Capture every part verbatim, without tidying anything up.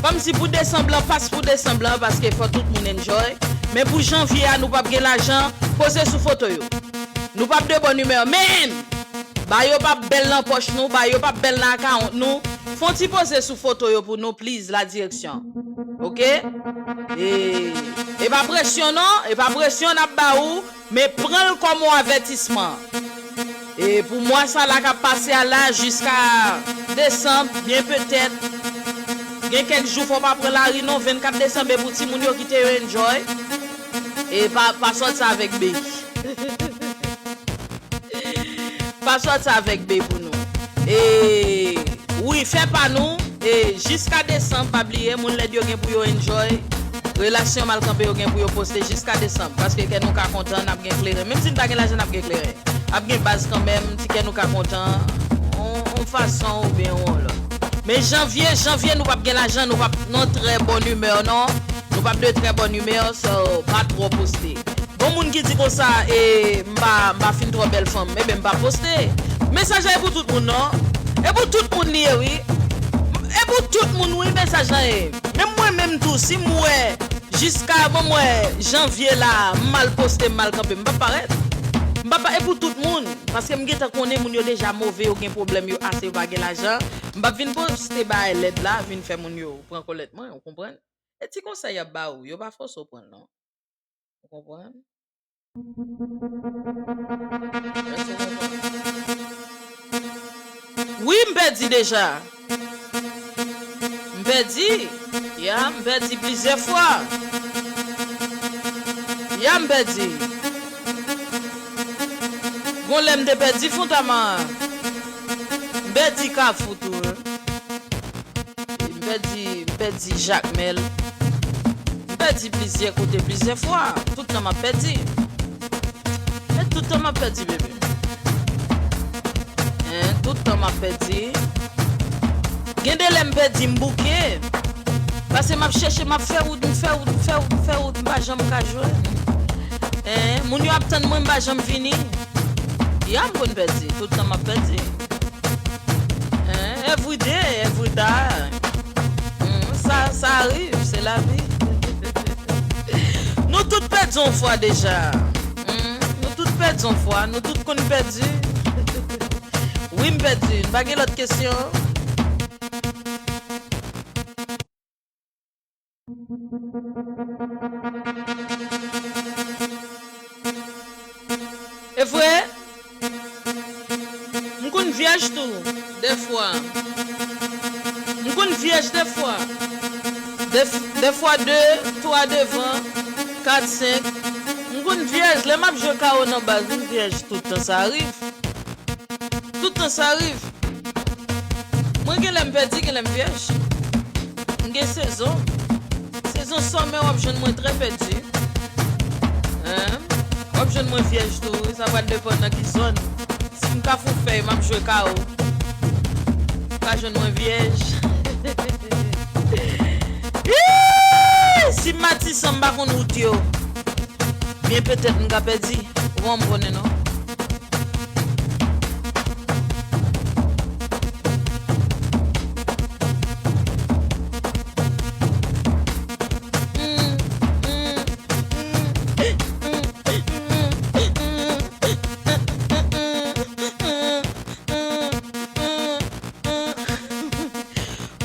Kòmsi pou desanm lan, pas pou desanm lan, paske fò tout moun enjoy. Men pou janvye a, nou p ap gen lajan, poze sou foto yo. Nou p ap de bòn imè, men ba yo p ap bèl nan pòch nou, ba yo p ap bèl nan akawont nou. Fè yon ti poze sou foto yo pou nou, please, la direction. Oke? E, e pa presyon non, e pa presyon n ap ba ou, men pran l kòm yon avètisman. E pou mwa sa la k ap pase a la, jiska desanm, byen petèt, gen kèk jou fò pa pran lari non, vennkat desanm e pou timoun yo kite yo enjoy. E pa, pa sòti avèk bèy. Pa sòti avèk bèy pou nou. E wi, fè pa nou. E jiska desanm, pa bliye, moun lèd yo gen pou yo enjoy. Relasyon mal kanpe yo gen pou yo poste jiska desanm. Paske kè nou ka kontan, n ap gen kleren. Menm si n pa gen lajan, n ap gen kleren. Ap gen baz kanmenm, ti kè nou ka kontan. On, on fason oubyen on lòt. Men janvye, janvye, nou p ap gen lajan, nou p ap nan trè bòn imè non. Nou p ap de trè bòn imè, so pa twò poste. Gon moun ki di konsa, e, m pa, m pa fin twò bèl fanm, ebyen m pa poste. Mesaj la e pou tout moun non. E pou tout moun li ye wi. E pou tout moun wi mesaj la ye. Menm mwen menm tou, si m wè jiska bon m wè janvye la, m mal poste, m mal kanpe, m p ap parèt. M p ap pa, e pou tout moun, paske m gentan konnen moun yo deja move, yo gen pwoblèm, yo ase, yo pa gen lajan. M p ap vin poste bagay lèd la, vin fè moun yo pran kòlèt mwen, ou konprann? E ti konsèy y ap ba ou, yo pa fòse w pran l non. Ou konprann? Èske w konprann? Wi, m pèdi deja. M pèdi. Ya, m pèdi plizyè fwa. Ya, m pèdi. Gon lè m te pèdi Fontamara. M pèdi Kafou tou, wi. M pèdi, m pèdi Jakmèl. M pèdi plizyè kote, plizyè fwa. Tout tan m ap pèdi. E tout tan m ap pèdi, bebe. Hein, tout tan m ap pèdi. Gen de lè m pèdi, m bouke. Paske m ap chèche, m ap fè wout, m fè wout, m fè wout, m fè wout, m pa janm ka jwenn. Hein, moun yo ap tann mwen, m pa janm vini. Ya, m konn pèdi. Tout tan m ap pèdi. Hein, every day, every time. Hmm, sa, sa rive, se lavi. Nou tout pèdi yon fwa deja. Hmm, nou tout pèdi yon fwa, nou tout konn pèdi. Wi, m pèdi. Pa gen lòt kesyon? E vre? M konn vyèj tou, dèfwa. M konn vyèj dèfwa. Dèf-, dèfwa de, twa devan, kat, senk. M konn vyèj. Lè m ap jwe kawo nan baz, m vyèj tout tan. Sa rive. Tout tan sa rive. Mwen gen lè m pèdi, gen lè m vyèj. M gen sezon. Sezon sòmè w ap jwenn mwen trè pèdi. Hein? W ap jwenn mwen vyèj tou, wi. Sa pral depann nan ki zòn. Si m Kafou Fèy, m ap jwe kawo. Ou ka jwenn mwen vyèj. Ih! Si m Matisan, m pa konn wout yo. Byen petèt m ka pèdi. Ou pa janm konnen non.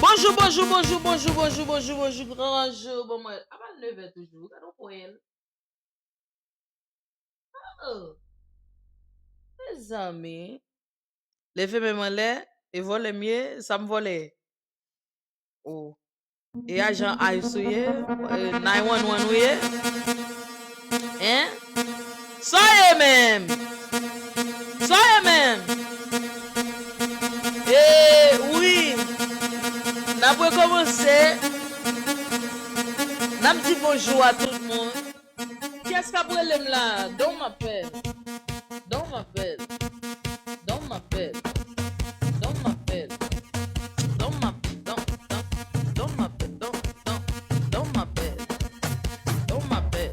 Bonjou, bonjou, bonjou, bonjou, bonjou, bonjou, bonjou, gran jou. Bon, mwen, apa l nevè toujou? Gade yon pwen. Oh! Mezanmi. Leve men m anlè, e vòlè m ye, sa m vòlè? Oh. E ajan ice ou ye? E nine one one ou ye? Hein? Sa w ye menm? Sa w ye menm? E wi. N ap rekòmanse. N ap di bonjou a tout moun. Kiyès k ap rele m la? Don m apèl. Don m apèl. Don m apèl. Don m apèl. Don m ap-, don, don, don m apèl. Don, don, don m apèl. Don m apèl.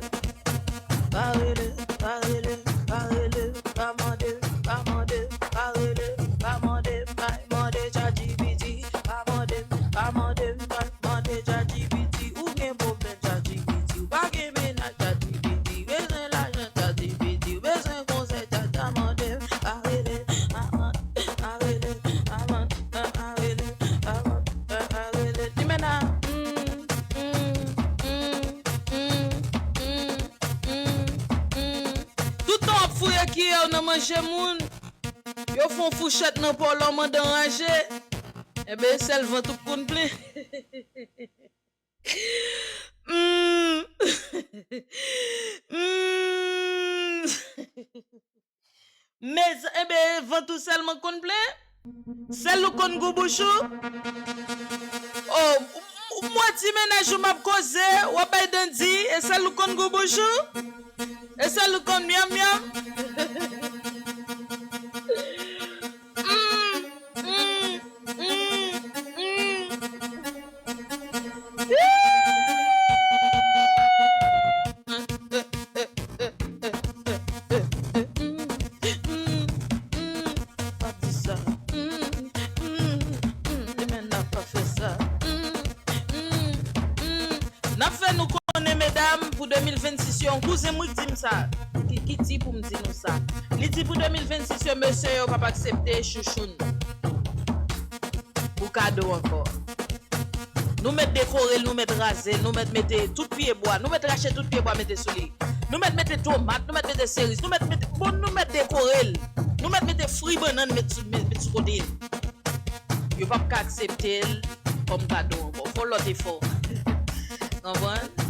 Pa rele, pa rele, pa rele, pa mande, pa mande, pa rele, pa mande, pa mande ChatGPT, pa mande, pa mande, pa mande Chat nan manje moun. Yo fè yon fouchèt nan po lòm andan raje. Enben, sèl vant ou k konn plen. Mm. Mm. Mezanmi, enben, vant ou sèlman konn plen? Sèl ou konn gou bouch ou? Oh, m-, m-, mwen ti mennaj ou m ap koze, w ap bay dandi, e sèl ou konn gou bouch ou? E sèl ou konn myanm myanm? Mm, mm, mm, mm. Pa di sa. Demen n ap pa fè sa. N ap fè nou konnen, medam, pou de mil vennsis yo, yon kouzen m wi k di m sa. Ki, ki di pou m di nou sa. Li di pou de mil vennsis yo, mesye yo p ap aksepte chouchoun pou kado ankò. Nou mèt dekore l, nou mèt raze l, nou mèt mete tout pye bwa, nou mèt rache tout pye bwa mete sou li. Nou mèt mete tomat, nou mèt mete seriz, nou mèt mete, bon, nou mèt dekore l. Nou mèt mete fri bannann met sou, met, met sou kote l. Yo p ap ka aksepte l kòm kado ankò. Fò lòt efò. Konprann?